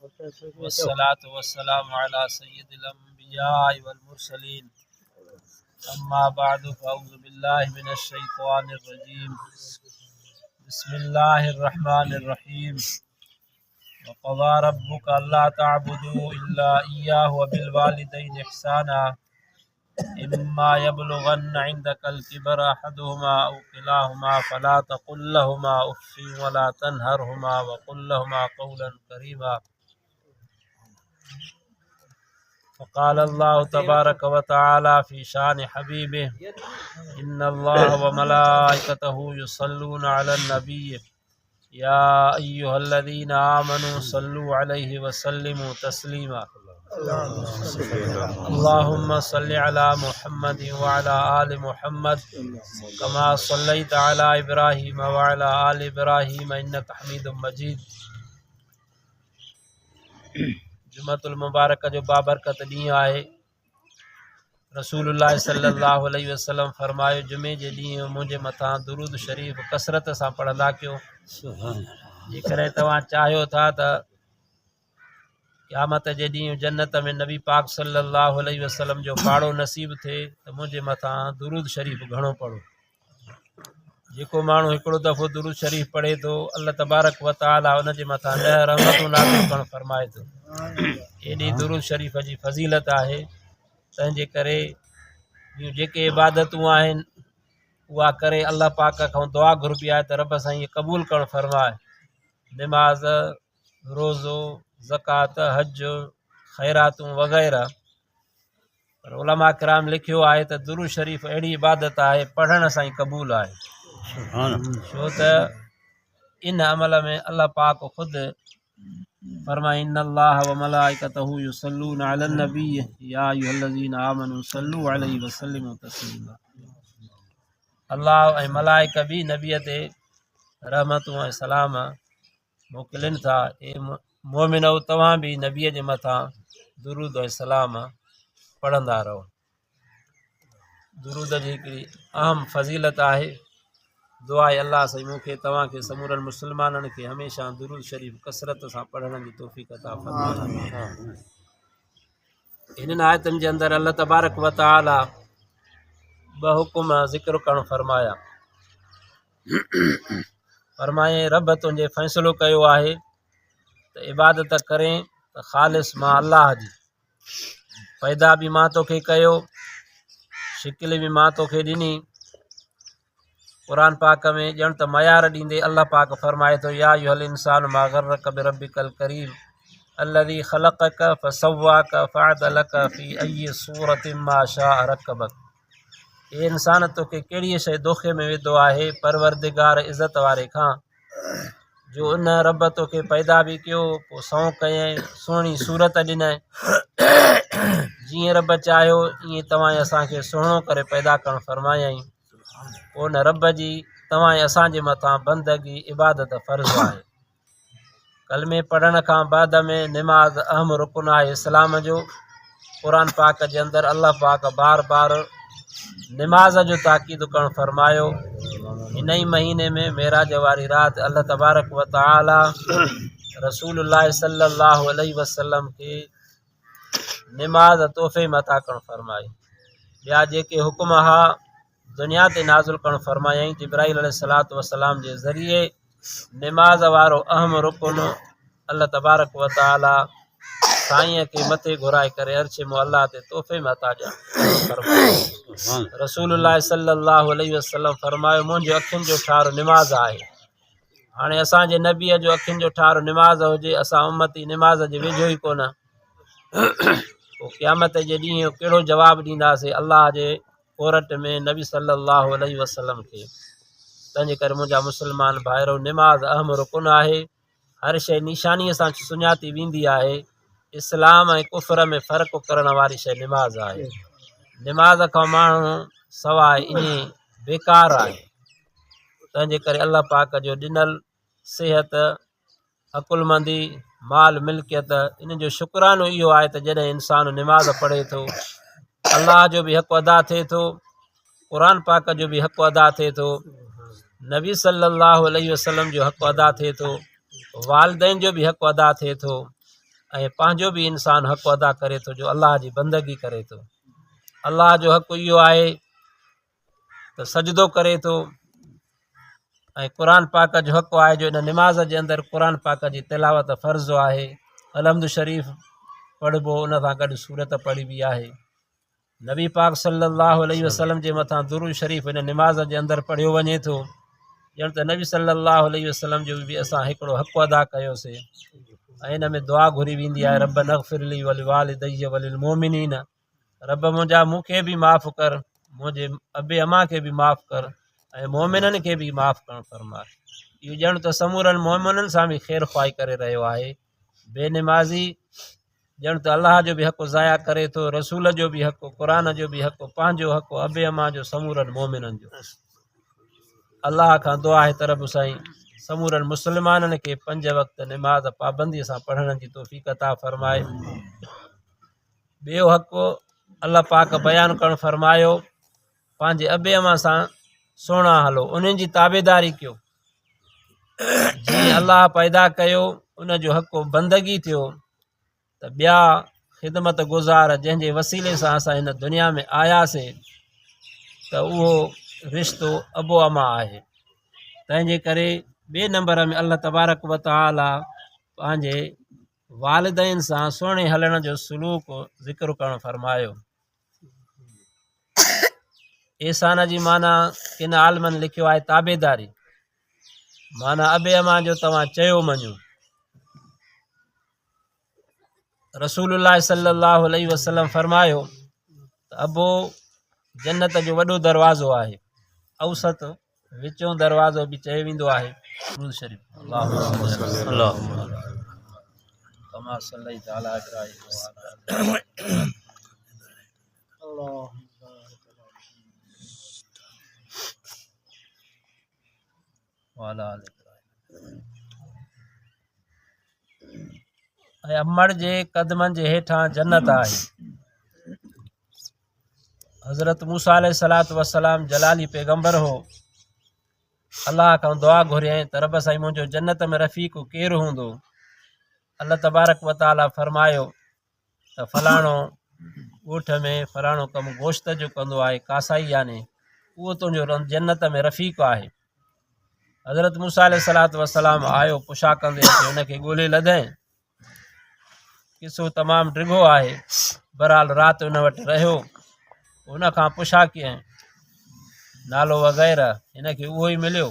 والصلاة والسلام على سيد الأنبياء والمرسلين. أما بعد، فأعوذ بالله من الشيطان الرجيم. بسم الله الرحمن الرحيم. وقضى ربك ألا تعبدوا إلا إياه وبالوالدين إحسانا، إما يبلغن عندك الكبر أحدهما أو كلاهما فلا تقل لهما أف ولا تنهرهما وقل لهما قولا كريما. فقال الله تبارك وتعالى في شان حبيبه: إن الله وملائكته يصلون على النبي يا أيها الذين آمنوا صلوا عليه وسلموا تسليما. اللهم صل على محمد وعلى آل محمد كما صليت على إبراهيم وعلى آل إبراهيم إنك حميد مجيد. جمعة المبارڪ جو بابرڪت ڏينهن آهي. رسول الله صلي الله عليه وسلم فرمايو، جمعي جي ڏينهن منهنجي مٿان درود شريف ڪثرت سان پڙهندا ڪيو. جيڪڏهن توهان چاهيو ٿا ته قيامت جي ڏينهن جنت ۾ نبي پاڪ صلي الله عليه وسلم جو پاڙو نصيب ٿئي ته منهنجي مٿان درود شريف گهڻو پڙهو. جيڪو ماڻهو هڪڙو دفعو درود شريف پڙهي ٿو، الله تبارڪ و تعالي ان جي مٿان 10 رحمتون نازل ڪرڻ فرمائي ٿو. ايڏي درود شريف جي فضيلت آهي. تنهن جي ڪري ٻيون جيڪي عبادتون آهن اها ڪري الله پاڪ کان دعا گهربي آهي ته رب سائين قبول ڪرڻ فرمائي. نماز، روزو، زڪوات، حج، خيراتون وغيره. پر علماء ڪرام لکيو آهي ته درود شريف اهڙي عبادت آهي پڙهڻ سان ئي قبول آهي، ڇو ته ان عمل ۾ الله پاڪ خود فرمائي: ان الله وملائڪته يصلون علي النبي يا ايها الذين آمنوا صلوا عليه وسلموا تسليما. الله ۽ ملائڪ به نبي تي رحمتون ۽ سلام موڪلين ٿا، اي مؤمنؤ توهان به نبيء جي مٿان درود ۽ سلام پڙهندا رهو. درود جي هڪڙي اهم فضيلت آهي. دعا آهي الله سائين مون کي توهان کي سمورن مسلمانن کي هميشه درود شريف ڪثرت سان پڙهڻ جي توفيق عطا فرمائي. هنن آيتن جي اندر الله تبارڪ وتعالي ٻه حڪم ذڪر ڪرڻ فرمايا. فرمايائين، رب تنهنجي فيصلو ڪيو آهي ته عبادت ڪرين ته خالص مان الله جي. پيدا به مان توکي ڪيو، شڪل به مان توکي ڏني. قرآن پاڪ ۾ ڄڻ ته معيار ڏيندي الله پاڪ فرمائي ٿو، يا ايها الانسان ما غرک بربک الڪريم الذي خلقك فسواك فعدلك في اي صورة ما شاء رڪبك. اي انسان توکي ڪهڙيء شيء دوکي ۾ وڌو آهي پروردگار عزت واري کان، جو ان رب توکي پيدا به ڪيو، پوء سنئون ڪيائين، سهڻي صورت ڏنائين. جيئن رب چاهيو ائين توهان ۽ اسان کي سهڻو ڪري پيدا ڪرڻ فرمايائين. پوء ان رب جي توهان ۽ اسان جي مٿان بندگي عبادت فرض آهي. ڪلمي پڙهڻ کان بعد ۾ نماز اهم رڪن آهي اسلام جو. قرآن پاڪ جي اندر الله پاڪ بار بار نماز جو تاڪيد ڪرڻ فرمايو. هن ئي مهيني ۾ معراج واري رات الله تبارڪ و تعالي رسول الله صلي الله عليه وسلم کي نماز تحفي ۾ عطا ڪرڻ فرمائي. ٻيا جيڪي حڪم ها دنيا تي نازل ڪرڻ فرمايائين جبرائيل عليه الصلوة والسلام جي ذريعي. نماز وارو اهم رڪن الله تبارڪ و تعالي سائينء کي مٿي گهرائي ڪري عرش معليٰ تي تحفي ۾ عطا فرمايو. رسول الله صلي الله عليه وسلم فرمايو، منهنجو اکين جو ٺار نماز آهي. هاڻي اسان جي نبيء جو اکين جو ٺار نماز هجي، اسان امتي نماز جي ويجهو ئي ڪونه، پوء قيامت جي ڏينهن ڪهڙو جواب ڏينداسين الله جي ڪورٽ ۾ نبي صلي الله عليه وسلم کي؟ تنهنجي ڪري منهنجا مسلمان ڀائرو، نماز اهم رڪن آهي. هر شيء نشانيء سان سڃاتي ويندي آهي. اسلام ۽ ڪفر ۾ فرق ڪرڻ واري شيء نماز آهي. نماز کان ماڻهو سواء ائين بيڪار آهي. تنهنجي ڪري الله پاڪ جو ڏنل صحت، عقلمندي، مال ملڪيت ان جو شڪرانو اهو آهي ته جڏهن انسان نماز پڙهي ٿو، الله جو به حق ادا ٿئي ٿو، قرآن پاڪ جو به حق ادا ٿئي ٿو، نبي صلي الله عليه وسلم جو حق ادا ٿئي ٿو، والدين جو به حق ادا ٿئي ٿو. ۽ پنهنجو به انسان حق ادا ڪري ٿو جو الله جي بندگي ڪري ٿو. الله جو حق اهو آهي ته سجدو ڪري ٿو ۽ قرآن پاڪ جو حق آهي جو ان نماز جي اندر قرآن پاڪ جي تلاوت فرض آهي. الحمد شريف پڙهبو ان سان گڏ سورت پڙهبي آهي. نبي پاڪ صلي الله عليه وسلم جي مٿان درود شريف ان نماز جي اندر پڙهيو وڃي ٿو ڄڻ ته نبي صلي الله عليه وسلم جو به اسان هڪڙو حق ادا ڪيوسي ۽ ان ۾ دعا گهري ويندي آهي رب نغفر لي ولوالدي وللمؤمنين رب منهنجا مون کي به معاف ڪر منهنجي ابي امان کي به معاف ڪر ۽ مؤمنن کي به معاف ڪرڻ فرماء. اهو ڄڻ ته سمورن مؤمنن سان به خير خواهي ڪري رهيو آهي. بي نمازي ڄڻ ته الله جو به حق ضايع ڪري ٿو، رسول جو به حق، قرآن جو به حق، پنهنجو حق، ابي امان جو، سمورن مؤمنن جو. الله کان دعا آهي ته رب سائين سمورن مسلمانن کي پنج وقت نماز پابندي سان پڙهڻ جي توفيق عطا فرمائي. ٻيو حق الله پاڪ بيان ڪرڻ فرمايو پنهنجي ابي امان سان سهڻا هلو انهن جي تابعداري ڪيو جيئن الله پيدا ڪيو ان جو حق بندگي ٿيو ته ٻيا خدمت گذار جنهن جي وسيلي سان اسان هن دنيا ۾ آياسي ته اهو رشتو ابو امان آهي تنهن جي ڪري ٻئي نمبر ۾ الله تبارڪ وتعاليٰ پنهنجي والدين سان سهڻي هلڻ جو سلوڪ ذڪر ڪرڻ فرمايو احسان جي معنيٰ ڪن عالمن لکيو آهي تابعداري معنيٰ ابي امان جو توهان چيو مڃو. رسول الله صلي الله عليه وسلم فرمايو ته ابو جنت جو وڏو دروازو آهي، اوسط وچون دروازو به چيو ويندو آهي. درود شريف اللهم كما صليت على ابراهيم وعلى وعلى آل ابراهيم ۽ امڙ جي قدمن جي هيٺان جنت آهي. حضرت موسيٰ عليه الصلوة والسلام جلالي پيغمبر هو. الله کان دعا گهريائين ته رب سائين منهنجو جنت ۾ رفيق ڪير هوندو؟ الله تبارڪ وتعاليٰ فرمايو ته فلاڻو ڳوٺ ۾ فلاڻو ڪم گوشت جو ڪندو آهي ڪاسائي يعني اهو تنهنجو جنت ۾ رفيق آهي. حضرت موسيٰ عليه الصلوة والسلام آيو پڇا ڪندي اچي ان کي ڳولي لڌائين. قصو تمام ڊگهو آهي. بهرحال رات ان وٽ رهيو. ان کان پڇا ڪيائين نالو وغيره هن کي اهو ئي مليو.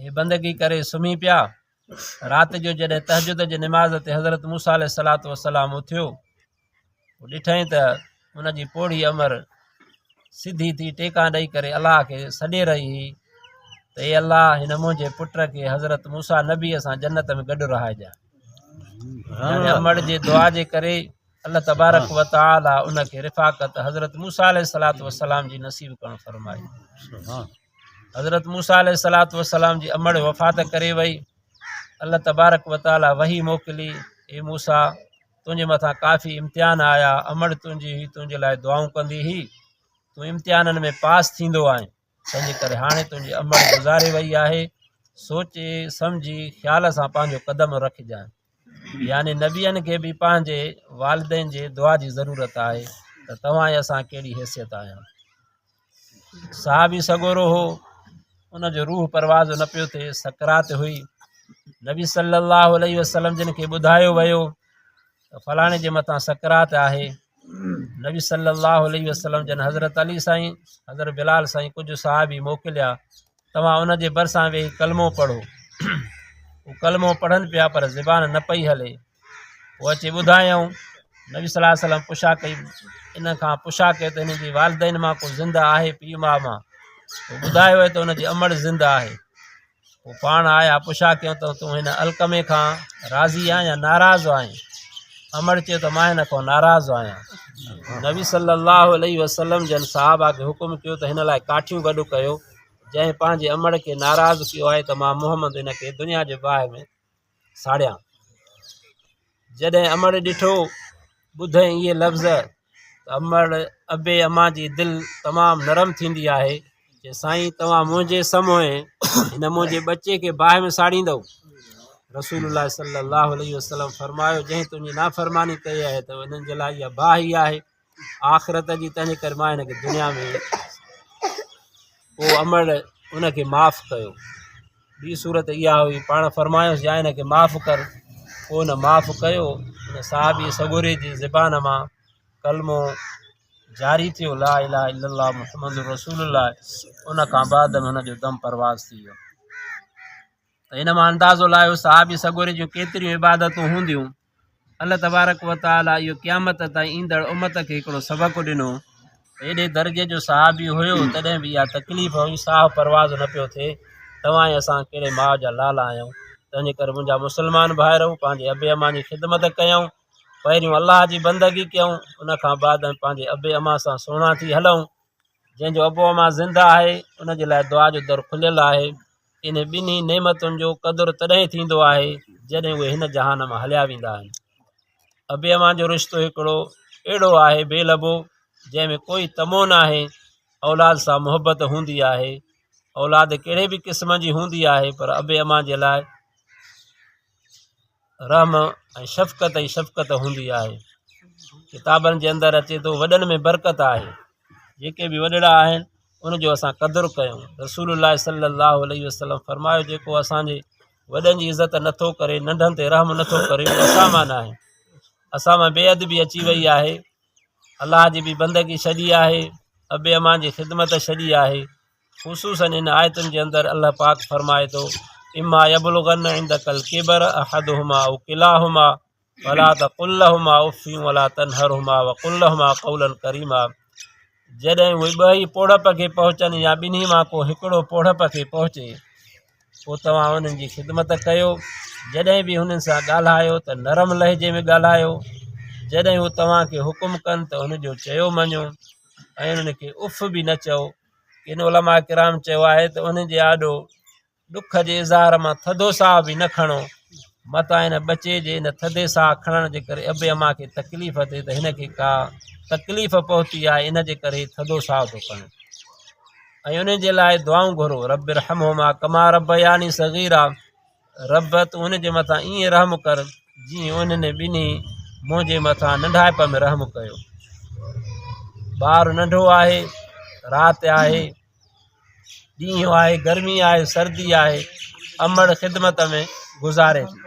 هي بندگي ڪري سمهي پيا. رات جو جڏهن تهجد جي نماز تي حضرت موسيٰ عليه الصلوة والسلام اٿيو ڏٺائين ته ان جي پوڙهي امر سڌي ٿي ٽيڪان ڏئي ڪري الله کي سڏي رهي هئي ته اي الله هن منهنجي پٽ کي حضرت موسيٰ نبيء سان جنت ۾ گڏ رهائجان. يعني امڙ جي دعا جي ڪري الله تبارڪ و تعالي ان کي رفاقت حضرت موسيٰ عليه الصلوة والسلام جي نصيب ڪرڻ فرمائي. حضرت موسيٰ عليه الصلوة والسلام جي امڙ وفات ڪري وئي. الله تبارڪ و تعالي وحي موڪلي، اي موسيٰ تنهنجي مٿان ڪافي امتحان آيا، امڙ تنهنجي هئي تنهنجي لاء دعائون ڪندي هئي، تون امتحانن ۾ پاس ٿيندو آهين، تنهنجي ڪري هاڻي تنهنجي امڙ گذاري وئي آهي، سوچي سمجهي خيال سان پنهنجو قدم رکجانء. يعني نبين کي به پنهنجي والدين جي دعا جي ضرورت آهي ته توهان ۽ اسان ڪهڙي حيثيت آهيون. صحابي سڳورو هو، ان جو روح پرواز نه پيو ٿئي، سڪرات هئي. نبي صلي الله عليه وسلم جن کي ٻڌايو ويو ته فلاڻي جي مٿان سڪرات آهي. نبي صلي الله عليه وسلم جن حضرت علي سائين، حضرت بلال سائين ڪجهه صحابي موڪليا، توهان ان جي ڀرسان ويهي ڪلمو پڙهو. هو ڪلمو پڙهن پيا پر زبان نه پئي هلي. پوء اچي ٻڌايائون، نبي صلي الله عليه وسلم پڇا ڪئي، ان کان پڇا ڪئي ته هن جي والدين مان ڪو زنده آهي پيء ماء مان؟ پوء ٻڌايو ويو ته ان جي امڙ زنده آهي. پوء پاڻ آيا پڇا ڪيائون ته تون هن علقمي کان راضي آهين يا ناراض آهين؟ امڙ چيو ته مان هن کان ناراض آهيان. نبي صلي الله عليه وسلم جن صحابه کي حڪم ڪيو ته هن لاء ڪاٺيون گڏ ڪيو، جنهن پنهنجي امڙ کي ناراض ڪيو آهي ته مان محمد هن کي دنيا جي باهه ۾ ساڙيان. جڏهن امڙ ڏٺو، ٻڌئين اهي لفظ ته امڙ ابي امان جي دل تمام نرم ٿيندي آهي، چي سائين توهان منهنجي سامهون هن منهنجي ٻچي کي باهه ۾ ساڙيندؤ؟ رسول الله صلي الله عليه وسلم فرمايو جنهن تنهنجي نافرماني ڪئي آهي ته انهن جي لاء اها باهه ئي آهي آخرت جي، تنهنجي ڪري مان هن کي دنيا ۾ پوء امڙ ان کي معاف ڪيو. ٻي صورت اها هئي پاڻ فرمايوس يا هن کي معاف ڪر، پوء هن معاف ڪيو. ان صحابي سڳوري جي زبان مان ڪلمو جاري ٿيو لا اله الا الله محمد رسول الله، ان کان بعد ۾ هن جو دم پرواز ٿي ويو. ته ان مان اندازو لايو صحابي سڳوري جون ڪيتريون عبادتون هونديون. الله تبارڪ و تعالي اهو قيامت تائين ايندڙ امت کي هڪڙو سبق ڏنو ته ايڏي درجي جو صحابي هيو تڏهن به اها تڪليف هئي، ساهه پرواز نه پيو ٿئي. توهان ۽ اسان ڪهڙي ماء جا لال آهيون. تنهنجي ڪري منهنجا مسلمان ڀائرؤ پنهنجي ابي امان جي خدمت ڪيون، پهريون الله جي بندگي ڪيون، ان کان بعد ۾ پنهنجي ابي امان سان سهڻا ٿي هلون. جنهن جو ابو امان زنده آهي ان جي لاء دعا جو در کليل آهي. انهن ٻنهي نعمتن جو قدر تڏهن ٿيندو آهي جڏهن اهي هن جهان مان هليا ويندا آهن. ابي امان جو رشتو هڪڙو اهڙو آهي بي لڀو جنهن ۾ ڪوئي طمع ناهي، اولاد سان محبت هوندي آهي، اولاد ڪهڙي به قسم جي هوندي آهي پر ابي امان جي لاء رحم ۽ شفقت ئي شفقت هوندي آهي. ڪتابن جي اندر اچي ٿو وڏن ۾ برڪت آهي، جيڪي به وڏڙا آهن ان جو اسان قدر ڪيون. رسول الله صلي الله عليه وسلم فرمايو جيڪو اسان جي وڏن جي عزت نٿو ڪري، ننڍن تي رحم نٿو ڪري، اهو اسان مان ناهي. اسان مان بي ادبي اچي وئي آهي، الله جي به بندگي ڇڏي آهي، ابي امان جي خدمت ڇڏي آهي. خصوصاً ان آيتن جي اندر الله پاڪ فرمائي ٿو اما يبلغن عندك الكبر احدهما او كلاهما فلا تقل لهما اف ولا تنهرهما وقل لهما قولا ڪريما. جڏهن اهي ٻئي پوڙهپ کي پهچن يا ٻنهي مان ڪو هڪڙو پوڙهپ کي پهچي پوء توهان انهن جي خدمت ڪيو. جڏهن به انهن سان ڳالهايو ته نرم لهجي ۾ ڳالهايو. جڏهن هو توهان کي حڪم ڪن ته ان جو چيو مڃو ۽ انهن کي اف به نه چئو. ڪن علماء ڪرام چيو آهي ته انهن جي آڏو ڏک جي اظهار مان ٿڌو ساهه به نه کڻو، متان ان ٻچي جي ان ٿڌي ساهه کڻڻ جي ڪري ابي امان کي تڪليف ٿئي ته هن کي ڪا تڪليف پهتي آهي ان جي ڪري هي ٿڌو ساهه ٿو کڻي. ۽ انهن جي لاء دعائون گهرو، رب ارحمهما ڪما ربياني صغيرا، رب تون هن جي مٿان ائين رحم ڪر جيئن انهن ٻنهي منهنجي مٿان ننڍائپ ۾ رحم ڪيو. ٻار ننڍو آهي، رات آهي، ڏينهن آهي، گرمي آهي، سردي آهي، امڙ خدمت ۾ گذاري ٿي،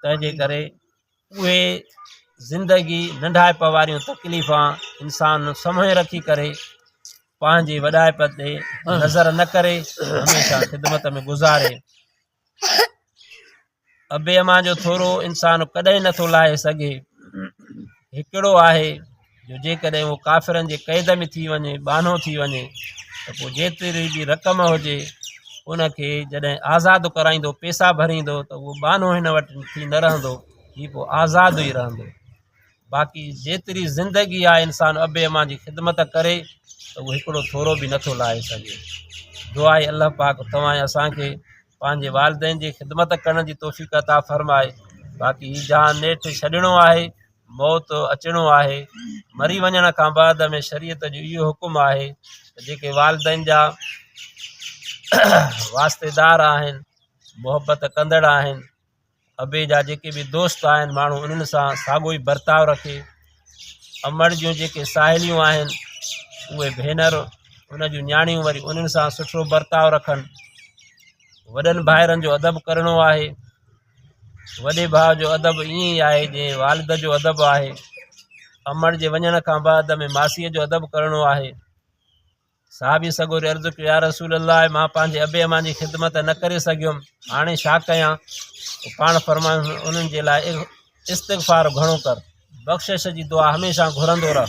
تنهنجي ڪري اهي زندگي ننڍائپ واريون تڪليفان انسان سمهي رکي ڪري پنهنجي وڏائپ تي نظر نه ڪري، هميشه خدمت ۾ گذاري. ابي امان جو ٿورو انسان ڪڏهن نٿو لاهي سگهي. هڪڙو آهي جو جيڪڏهن اهو ڪافرن جي قيد ۾ ٿي وڃي، ٻانهو ٿي وڃي ته پوء جيتري به رقم هجي ان کي جڏهن آزاد ڪرائيندو، پيسا ڀريندو ته اهو ٻانهو هن وٽ ٿي نه رهندو، هي پوء آزاد ئي رهندو. باقي جيتري زندگي آهي انسان ابي امان جي خدمت ڪري ته اهو هڪڙو ٿورو به نٿو لاهي سگهي. دعا آهي الله پاڪ توهان ۽ اسان کي پنهنجي والدين جي خدمت ڪرڻ جي توفيق عطا فرمائي. باقي هي جهان نيٺ ڇڏڻو آهي، موت اچڻو آهي. مري وڃڻ کان بعد ۾ شريعت جو اهو حڪم آهي ته جيڪي والدين جا واسطيدار آهن، محبت ڪندڙ آهن، ابي جا جيڪي به دوست آهن، ماڻهو انهن سان ساڳيو ئي برتاء رکي. امڙ جون جيڪي ساهيليون آهن، اهي ڀينر، ان جون نياڻيون وري انهن سان سٺو برتاء رکن. وڏن ڀائرن جو ادب ڪرڻو آهي. وڏي ڀاء جو ادب ائين ئي آهي جيئن والد جو ادب آهي. امڙ جي وڃڻ کان بعد ۾ ماسيء جو ادب ڪرڻو آهي. صحابي سڳوري عرض ڪيو، يا رسول الله! مان پنهنجي ابي امان جي خدمت نه ڪري سگهيم، هاڻي ڇا ڪيان؟ پاڻ فرمايو، انهن جي لاء استغفار گهڻو ڪر، بخشش جي دعا هميشه گهرندو رهه.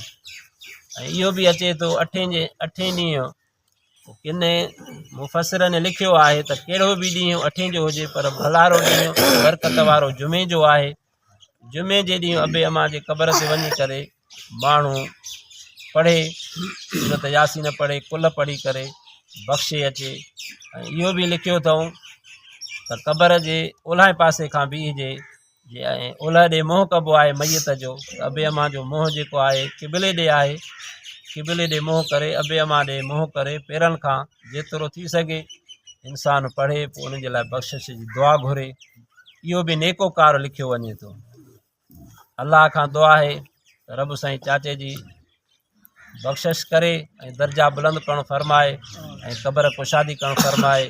۽ اهو به اچي ٿو اٺين جي اٺين ڏينهن ڪن مفسرن لکيو آهي ته ڪهڙو به ڏينهن اٺين جو هجي پر ڀلارو ڏينهن برڪت وارو جمعي جو آهي. جمعي جي ڏينهن ابي امان جي قبر تي وڃي ڪري ماڻهو پڙهي، سورت ياسين پڙهي، قل پڙهي ڪري بخشي اچي. ۽ اهو به لکيو اٿئون ته قبر جي اولهه پاسي کان بيهجي، جي ۽ اولهه ڏي منهن ڪبو آهي ميت جو، ته ابي امان جو منهن جيڪو آهي قبلي ڏي آهي، قبلي ڏي منهن ڪري ابي امان ڏي منهن ڪري پيرن کان جيترو ٿي سگهي انسان پڙهي، پوء ان جي لاء بخشش جي دعا گهري. اهو به نيڪوڪار لکيو وڃي ٿو. الله کان دعا آهي ته رب سائين چاچي جي بخشش ڪري ۽ درجا بلند ڪرڻ فرمائي ۽ قبر ڪشادي ڪرڻ فرمائي.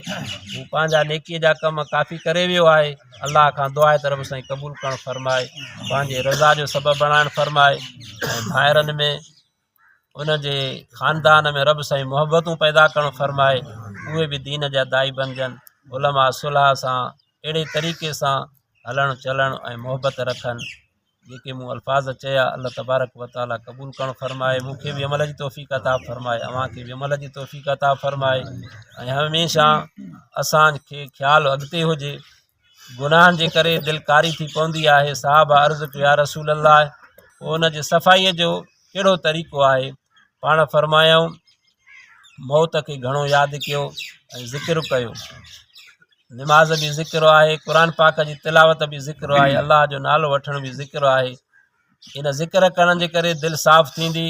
هو پنهنجا نيڪي جا ڪم ڪافي ڪري ويو آهي. الله کان دعا آهي ته رب سائين قبول ڪرڻ فرمائي، پنهنجي رضا جو سبب بڻائڻ فرمائي ۽ ڀائرن ۾ ان جي خاندان ۾ رب سائين محبتون پيدا ڪرڻ فرمائي، اهي به دين جا داعي بنجن، علماء صلح سان اهڙي طريقي سان هلڻ چلڻ ۽ محبت رکن. جيڪي مون الفاظ چيا الله تبارڪ وتعاليٰ قبول ڪرڻ فرمائي، مون کي به عمل جي توفيق عطا فرمائي، اوهان کي به عمل جي توفيق عطا فرمائي ۽ هميشه اسان کي خيال اڳتي هجي. گناهن جي ڪري دل ڪاري ٿي پوندي آهي. صحابه عرض ڪيو يا رسول الله پوء ان جي صفائيء جو ڪهڙو طريقو آهي؟ پاڻ فرمايائون موت کي گهڻو ياد ڪيو ۽ ذڪر ڪيو. نماز به ذڪر آهي، قرآن پاڪ جي تلاوت به ذڪر آهي، الله جو نالو وٺڻ به ذڪر آهي. ان ذڪر ڪرڻ جي ڪري دل صاف ٿيندي،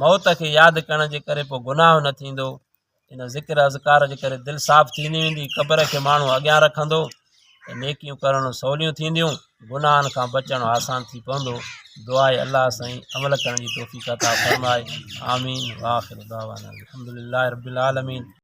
موت کي ياد ڪرڻ جي ڪري پوء گناهه نه ٿيندو. ان ذڪر اذڪار جي ڪري دل صاف ٿيندي ويندي، قبر کي ماڻهو اڳيان رکندو ته نيڪيون ڪرڻ سوليون ٿينديون، گناهن کان بچڻ آسان ٿي پوندو. دعا آهي الله سائين عمل ڪرڻ جي توفيق عطا فرمائي. آمين واخر دعوانا الحمدلله رب العالمين.